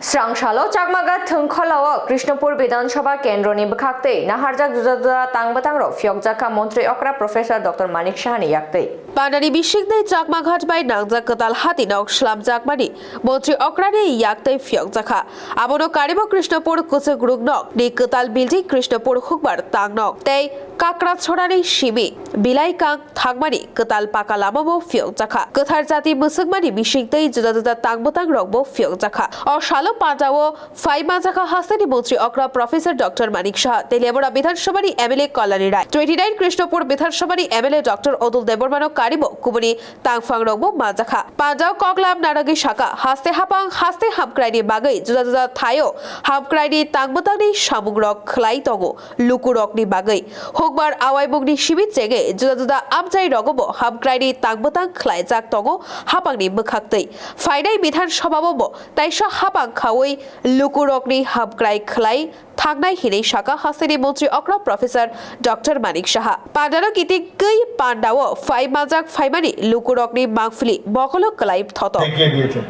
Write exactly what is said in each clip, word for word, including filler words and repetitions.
Srangsalo Chakmagat Thwngkhwlao Krishnapur Bidhan Sabha Kendroni bwkhaktwi naharjak juda juda tang bwtangrok phiyokjakha Montri Okra Professor Doctor Manik Sahani yaktwi. Pandani bisingtwi Chakmaghat bai nangjak kwtal hati nok swlamjakmani Montri Okrani yaktwi phiyokjakha. Abono karibo Krishnapur kwchwk ruknok ni kwtal building Krishnapur hukbar tangnok tei Kakrachorani simi Bilaikang thangmani kwtal paka lamabo phiyokjakha. Kwthar jati mwswkmani bisingtwi juda juda tang bwtangrokbo phiyokjakha. O salo pandao phai manjakha hasteni Montri Okra Professor Doctor Manik Saha, tei Lebura Bidhan Sabhani M L A Kalani Rai, twenty nine Krishnapur Bidhan Sabhani M L A Doctor Odul Debbarmano karibo kubuni tangphangrokbo manjakha. Pandao koklam naragwi saka, haste hapang haste hamkraini bagwi juda juda thaio hamkraini tang bwtangni samungrok khwlai tongo. Lukurokni bagwi hukbar awaimungni simi chengwi juda juda amchai rogobo hamkraini tang bwtang khwlaijak tongo hapangni bwkhaktwi. Phainai Bidhan Sabhao bo taisa hapang khaui lukurokni hamkrai khwlai thangnai hinwi saka hasteni Montri Okra Professor Doctor Manik Saha. Pandano kitingwi pandao phai manjak phaimani lukurokni mangpili mokolo kwlai thoto. দেখিয়ে দিয়েছেন।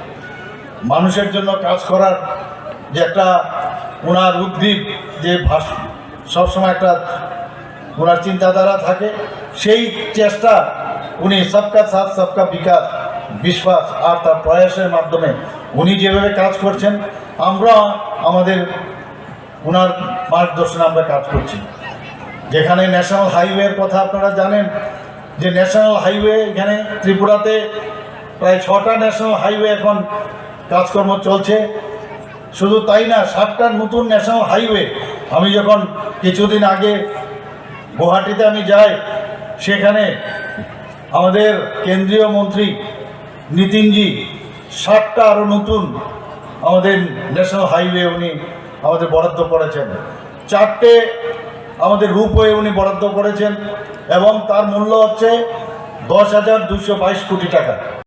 মানুষের জন্য কাজ করার যে একটা ওনার উদ্দীপ, যে ভাষ-, সবসময় একটা ওনার চিন্তাধারা থাকে, সেই চেষ্টা উনি সবকা সাথ সবকা বিকাশ, বিশ্বাস আর তার প্রয়াসের মাধ্যমে উনি যেভাবে কাজ করছেন, আমরা আমাদের ওনার মার্গদর্শনে আমরা কাজ করছি। যেখানে ন্যাশনাল হাইওয়ের কথা আপনারা জানেন যে ন্যাশনাল হাইওয়ে এখানে ত্রিপুরাতে প্রায় ছটা ন্যাশনাল হাইওয়ে এখন কাজকর্ম চলছে। শুধু তাই না, সাতটা নতুন ন্যাশনাল হাইওয়ে, আমি যখন কিছুদিন আগে গুয়াহাটিতে আমি যাই, সেখানে আমাদের কেন্দ্রীয় মন্ত্রী নীতিনজি সাতটা আরও নতুন আমাদের ন্যাশনাল হাইওয়ে উনি আমাদের বরাদ্দ করেছেন, চারটে আমাদের রোপওয়ে উনি বরাদ্দ করেছেন এবং তার মূল্য হচ্ছে দশ হাজার দুশো বাইশ কোটি টাকা।